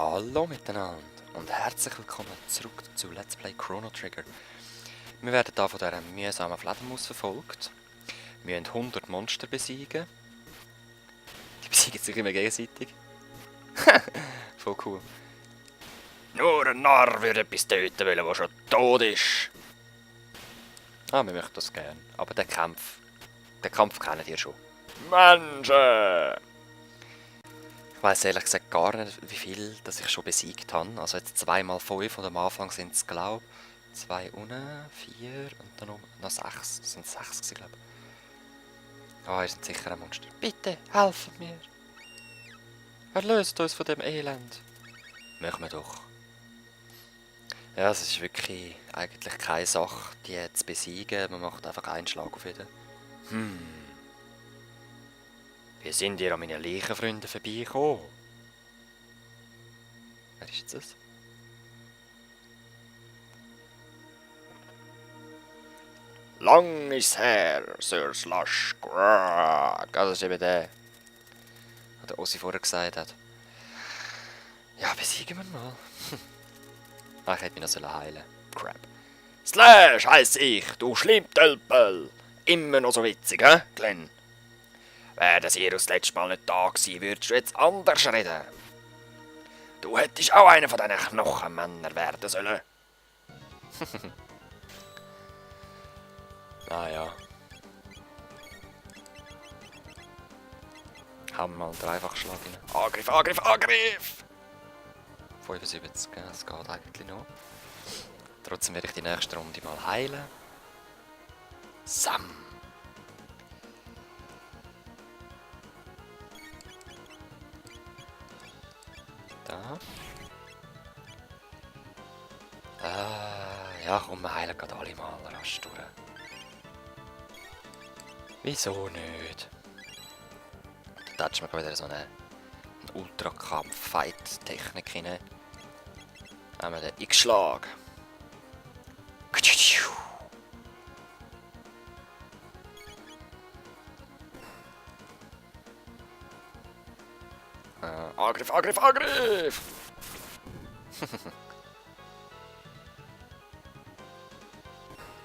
Hallo miteinander und herzlich willkommen zurück zu Let's Play Chrono Trigger. Wir werden hier von dieser mühsamen Fledermaus verfolgt. Wir müssen 100 Monster besiegen. Die besiegen sich immer gegenseitig. Voll cool. Nur ein Narr würde etwas töten wollen, der schon tot ist. Ah, wir möchten das gerne. Aber den Kampf kennt ihr schon. Menschen! Ich weiss ehrlich gesagt gar nicht, wie viel das ich schon besiegt habe. Also jetzt 2 mal 5 und am Anfang sind es, glaube ich, 2 unten, 4 und dann noch 6. Das sind 6 gewesen, glaube ich. Ah, ihr seid sicher ein Monster. Bitte, helft mir! Erlöst uns von dem Elend! Machen wir doch. Ja, es ist wirklich eigentlich keine Sache, die zu besiegen. Man macht einfach einen Schlag auf jeden. Wie sind ihr an meinen Leichenfreunden vorbeigekommen? Wer ist jetzt das? Lang ist her, Sir Slush. Das ist eben der Ossi vorher gesagt hat. Ja, besiegen wir mal. Ah, ich hätte mich noch heilen sollen. Crap. Slash heiss ich, du Schlimmtölpel. Immer noch so witzig, hä, Glenn? Wären Sie das letzte Mal nicht da gewesen, würdest du jetzt anders reden. Du hättest auch einer von diesen Knochenmännern werden sollen. Naja. Haben wir mal einen Dreifachschlag rein. Angriff, Angriff, Angriff! 75, das geht eigentlich noch. Trotzdem werde ich die nächste Runde mal heilen. Sam! Da. Ja komm, wir heilen gerade alle mal rasch durch. Wieso nicht? Da hat man wieder so eine Ultrakampf-Fight-Technik rein. Haben wir den X-Schlag. Angriff, Angriff, Angriff!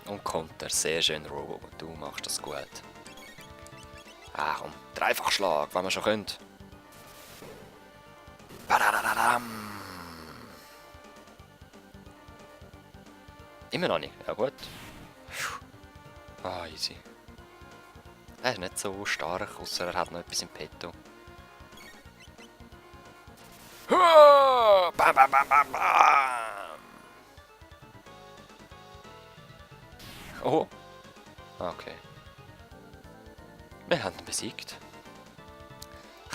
Und Konter, sehr schön, Robo. Du machst das gut. Ah komm, Dreifachschlag, wenn wir schon können. Badadadadam. Immer noch nicht, ja gut. Ah, easy. Er ist nicht so stark, außer er hat noch etwas im Petto. Bam, bam, bam, bam, bam. Oh. Okay. Wir haben ihn besiegt.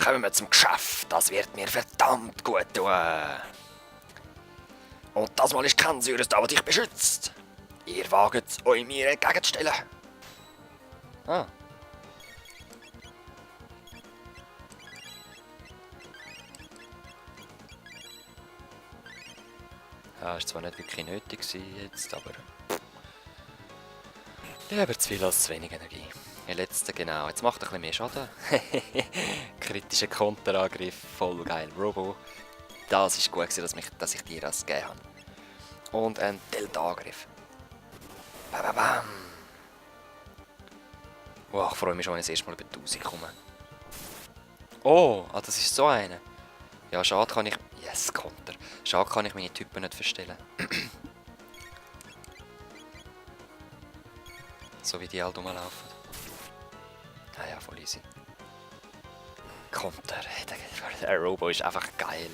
Kommen wir zum Geschäft. Das wird mir verdammt gut tun. Und das Mal ist kein Säures da, der dich beschützt. Ihr wagt es, euch mir entgegenzustellen. Ah. Ja, ist zwar nicht wirklich nötig jetzt, aber... Lieber zu viel als zu wenig Energie. Der letzte, genau. Jetzt macht er ein bisschen mehr Schaden. Kritischer Konterangriff, voll geil. Robo. Das ist gut gewesen, dass ich dir das gegeben habe. Und ein Delta-Angriff. Bam, bam, bam. Wow, ich freue mich schon, wenn ich das erste Mal über 1000 komme. Oh, ah, das ist so eine. Ja, schade kann ich... Yes, Konter. Schade kann ich meine Typen nicht verstellen. So wie die halt rumlaufen. Ah ja, voll easy. Konter. Der Robo ist einfach geil.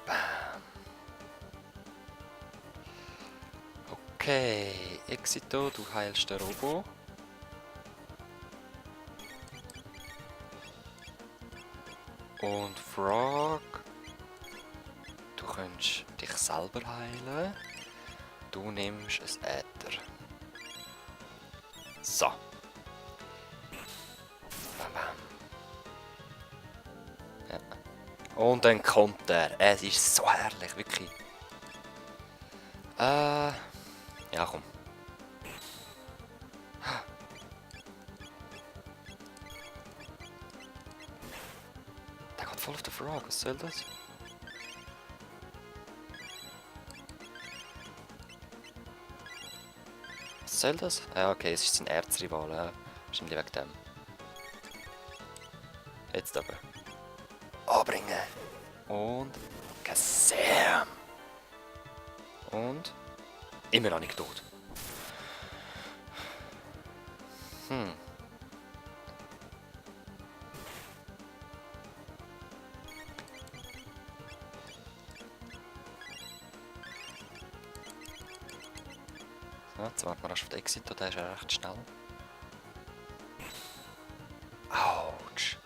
Bam. Okay, Exito, du heilst den Robo. Und Frog, du kannst dich selber heilen. Du nimmst ein Äther. So. Bam, bam. Ja. Und ein Konter. Es ist so herrlich, wirklich. Ja, komm. Fall of the Frog, was soll das? Was soll das? Ja, okay, es ist sein Erzrival, ja. Bestimmt wegen dem. Jetzt aber. Anbringen. Und... Kasam! Und... Immer noch nicht tot. Ja, jetzt warten wir erst auf den Exit, der ist ja recht schnell. Autsch!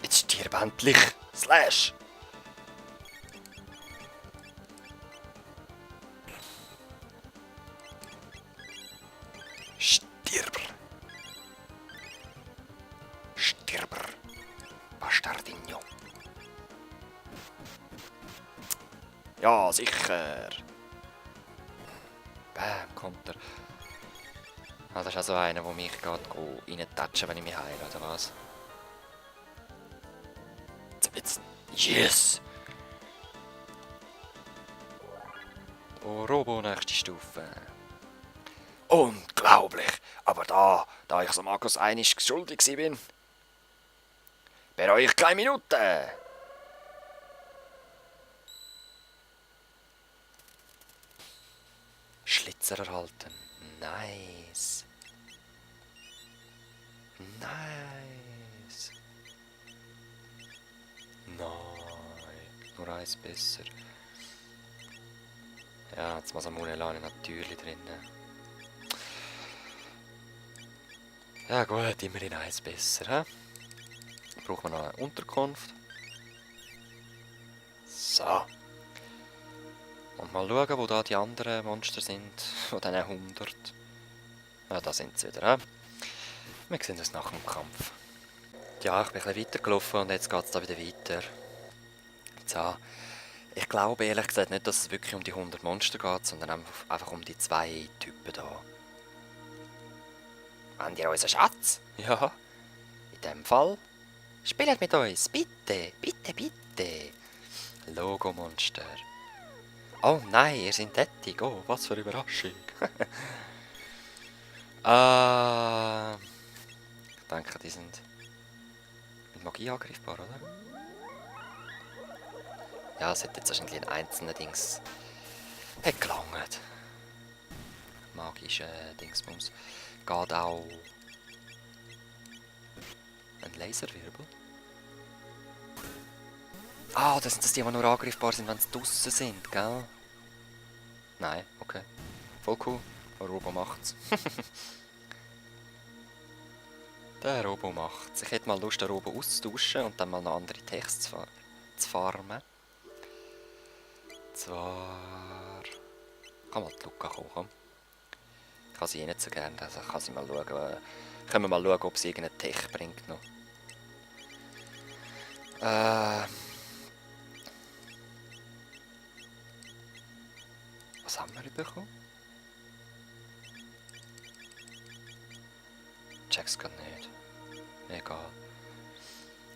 Jetzt stirb endlich! Slash! Stirb! Stirb! Bastardinho! Ja, sicher! Bam, kommt er. Ah, das ist also einer, der mich gerade reintatschen, wenn ich mich heile, oder was? Jetzt. Yes! Oh, Robo, nächste Stufe. Unglaublich! Aber da ich so Markus einig schuldig bin, bereue ich keine Minute! Schlitzer erhalten. Nice. Nice. Nein. Nur eins besser. Ja, jetzt muss Amunelane natürlich drin. Ja gut, immerhin eins besser. He? Brauchen wir noch eine Unterkunft. So. Und mal schauen, wo da die anderen Monster sind. Von diesen 100. Ja, da sind sie wieder. He? Wir sehen uns nach dem Kampf. Ja, ich bin ein bisschen weitergelaufen und jetzt geht es da wieder weiter. So. Ich glaube ehrlich gesagt nicht, dass es wirklich um die 100 Monster geht, sondern einfach um die 2 Typen da. Habt ihr unseren Schatz? Ja. In dem Fall. Spielt mit uns, bitte, bitte, bitte. Logo-Monster. Oh nein, ihr seid tätig. Oh, was für eine Überraschung. Ich denke, die sind mit Magie angreifbar, oder? Ja, es hätte jetzt wahrscheinlich ein einzelner Dings gelangt. Magische Dingsbums. Geht auch ein Laserwirbel. Ah, das sind das die nur angreifbar sind, wenn sie draussen sind, gell? Nein, okay. Voll cool. Der Robo macht's. Der Robo macht's. Ich hätte mal Lust, den Robo auszutauschen und dann mal noch andere Texte zu farmen. Zwar... Kann mal die Luca kommen, komm. Ich kann sie eh nicht so gerne, also kann sie mal schauen. Können wir mal schauen, ob sie irgendeinen Tech bringt noch. Was haben wir bekommen? Check's grad nicht. Egal.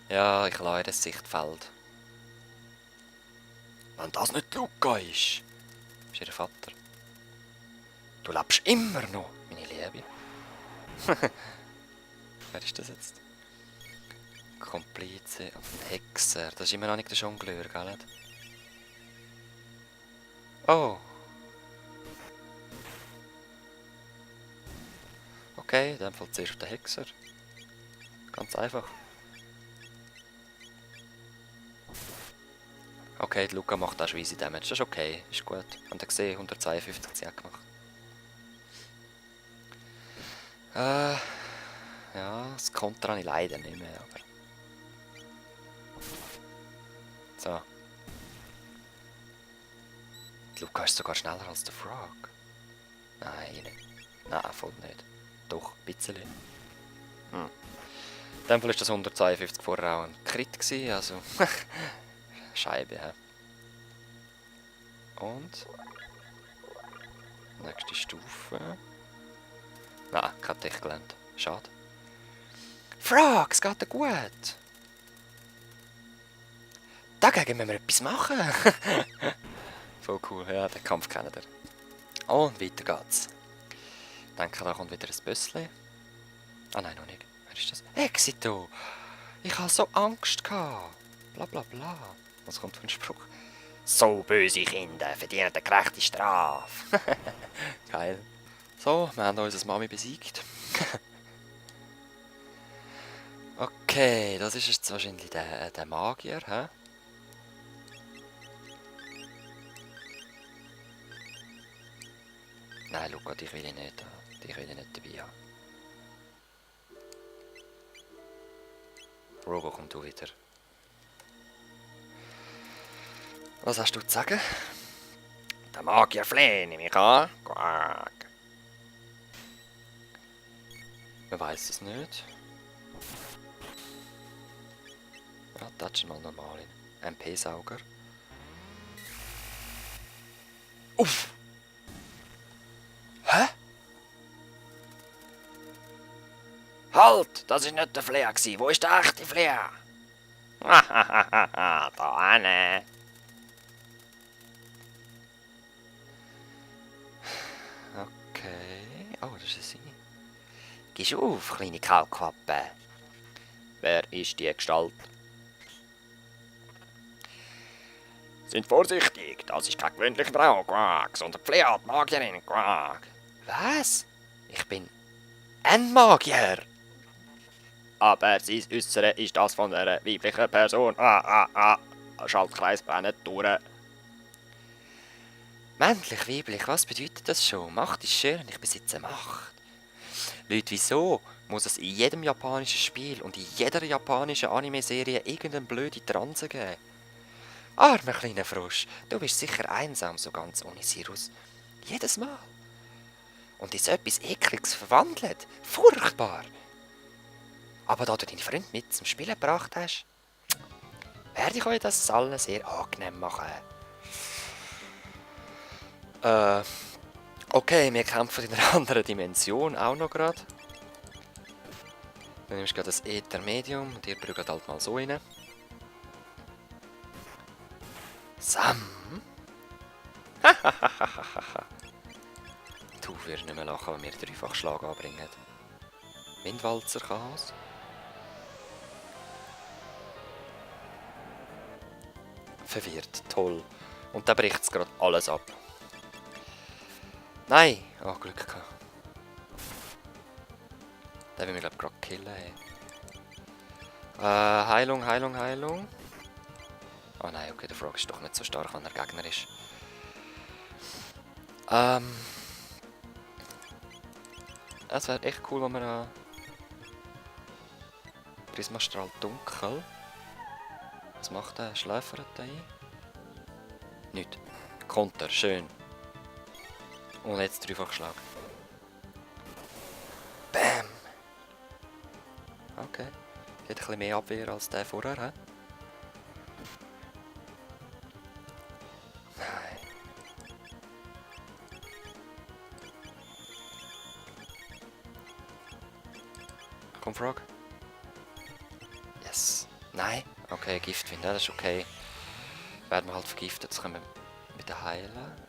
Ja, ich lasse das Sichtfeld. Wenn das nicht Luca ist ihr Vater. Du lebst immer noch, meine Liebe. Wer ist das jetzt? Komplize und Hexer. Das ist immer noch nicht der Jongleur, gell? Oh. Okay, in dem Fall zuerst auf den Hexer. Ganz einfach. Okay, die Luca macht auch schon easy Damage. Das ist okay, ist gut. Habt ihr gesehen, 152 CA gemacht. Ja, das Konter habe ich leider nicht mehr, aber... So. Die Luca ist sogar schneller als der Frog. Nein, nicht. Nein, voll nicht. Doch, ein bisschen. In dem Fall war das 152 vorher auch ein Crit gewesen, also... Scheibe, hä? Und... Nächste Stufe... Kein Tech gelernt. Schade. Frog, es geht dir gut. Dagegen müssen wir etwas machen. Voll cool, ja, den Kampf kennt ihr. Und weiter geht's. Ich denke, da kommt wieder ein Bössli. Ah nein, noch nicht. Wer ist das? Exito! Ich hatte so Angst gehabt. Bla bla bla. Was kommt für ein Spruch? So böse Kinder verdienen eine gerechte Strafe. Geil. So, wir haben unsere Mami besiegt. Okay, das ist jetzt wahrscheinlich der Magier, hä? Nein, Luca, dich will ich nicht, dich will ich nicht dabei haben. Robo, komm du wieder. Was hast du zu sagen? Der Magier Flee, nehme ich an. Quack. Man weiss es nicht. Ja, das ist mal normal. MP-Sauger. Uff! Hä? Halt! Das war nicht der Flair. Wo ist der echte Flair? Hahaha, da hinten. Okay. Oh, das ist sie. Gehst auf, kleine Kaulquappe. Wer ist die Gestalt? Sind vorsichtig, das ist keine gewöhnliche Frau, Quack, sondern Pfleat, Magierin, Quack. Was? Ich bin ein Magier. Aber sein Äußere ist das von einer weiblichen Person. Schaltkreis brennt durch. Männlich, weiblich, was bedeutet das schon? Macht ist schön und ich besitze Macht. Leute, wieso muss es in jedem japanischen Spiel und in jeder japanischen Anime-Serie irgendeine blöde Transe geben? Armer kleiner Frosch, du bist sicher einsam, so ganz ohne Sirus. Jedes Mal. Und in so etwas Ekliges verwandelt. Furchtbar. Aber da du deinen Freund mit zum Spielen gebracht hast, werde ich euch das allen sehr angenehm machen. Okay, wir kämpfen in einer anderen Dimension auch noch gerade. Du nimmst gerade das Äther-Medium und ihr prügelt halt mal so rein. Sam! Du wirst nicht mehr lachen, wenn wir Dreifachschlag anbringen. Windwalzer Chaos. Verwirrt, toll. Und dann bricht es gerade alles ab. Nein! Oh, Glück gehabt. Den will wir glaube ich gerade killen. Hey. Heilung, Heilung, Heilung. Oh nein, okay, der Frog ist doch nicht so stark, wenn er Gegner ist. Es wäre echt cool, wenn wir Prismastrahl dunkel. Was macht der? Schläfert der ein? Nicht. Konter, schön. Und jetzt Dreifachschlag. Bam! Okay. Die hat ein bisschen mehr Abwehr als der vorher, hä? Nein. Komm, Frog. Yes. Nein. Okay, Giftwind, das ist okay. Werden wir halt vergiftet, jetzt können wir wieder heilen.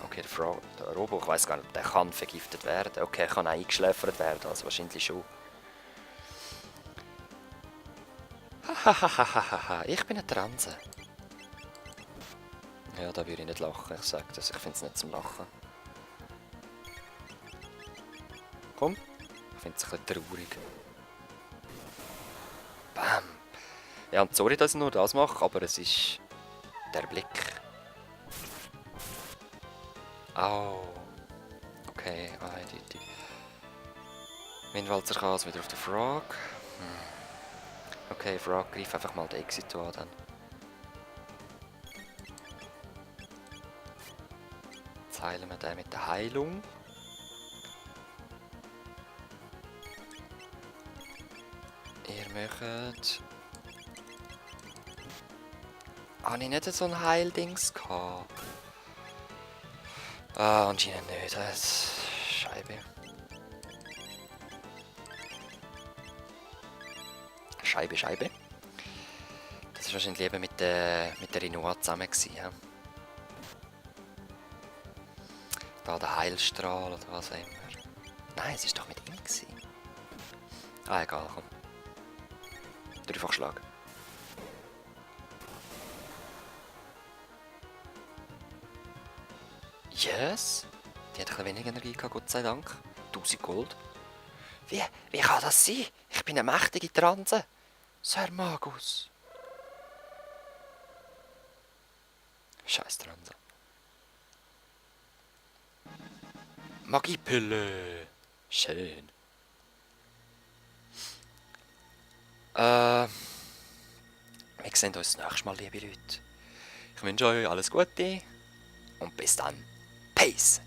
Okay, der Robo, ich weiß gar nicht, der kann vergiftet werden. Okay, er kann auch eingeschläfert werden, also wahrscheinlich schon. Hahaha, ich bin ein Transe. Ja, da würde ich nicht lachen, ich sage das, ich finde es nicht zum Lachen. Komm, ich finde es ein bisschen traurig. Bam! Ja, und sorry, dass ich nur das mache, aber es ist der Blick. Au. Okay, eindeutig. Windwalzer Chaos wieder auf den Frog. Okay, Frog, greif einfach mal den Exito an dann. Jetzt heilen wir den mit der Heilung. Ihr möchtet... Habe ich nicht so ein Heildings gehabt? Ah, anscheinend nicht. Das ist Scheibe. Scheibe, Scheibe. Das war wahrscheinlich eben mit der Rinoa zusammen gewesen, ja. Da der Heilstrahl oder was auch immer. Nein, es war doch mit ihm gewesen. Ah, egal, komm. Dreifachschlag. Yes! Die hat ein bisschen weniger Energie gehabt, Gott sei Dank. 1000 Gold. Wie kann das sein? Ich bin eine mächtige Transe. Sir Magus. Scheiß Transe. Magiepille. Schön. Wir sehen uns das nächste Mal, liebe Leute. Ich wünsche euch alles Gute und bis dann. Peace!